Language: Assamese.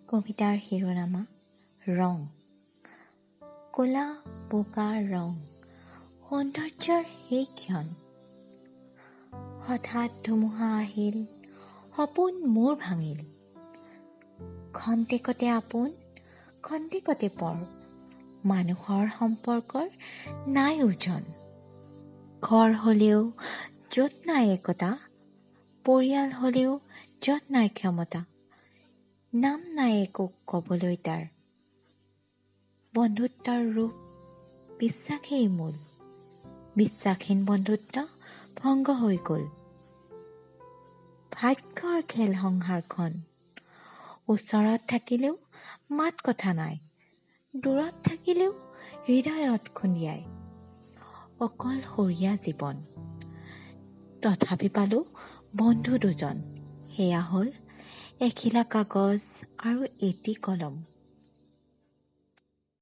কবিতাৰ শিৰোনামা ৰং। ক'লা বগা ৰং সৌন্দৰ্যৰ সেই ক্ষণ, হঠাৎ ধুমুহা আহিল, সপোন মোৰ ভাঙিল। খন্তেকতে আপোন খন্তেকতে পৰ, মানুহৰ সম্পৰ্কৰ নাই ওজন। ঘৰ হ'লেও য'ত নাই একতা, পৰিয়াল হ'লেও য'ত নাই ক্ষমতা, নাম নাই একো ক'বলৈ তাৰ। বন্ধুত্বৰ ৰূপ বিশ্বাসেই মূল, বিশ্বাসহীন বন্ধুত্ব ভংগ হৈ গ'ল। ভাগ্যৰ খেল সংসাৰখন, ওচৰত থাকিলেও মাত কথা নাই, দূৰত থাকিলেও হৃদয়ত খুন্দিয়াই। অকলশৰীয়া জীৱন, তথাপি পালোঁ বন্ধু দুজন, সেয়া হ'ল এখিলা কাগজ আৰু এটি কলম।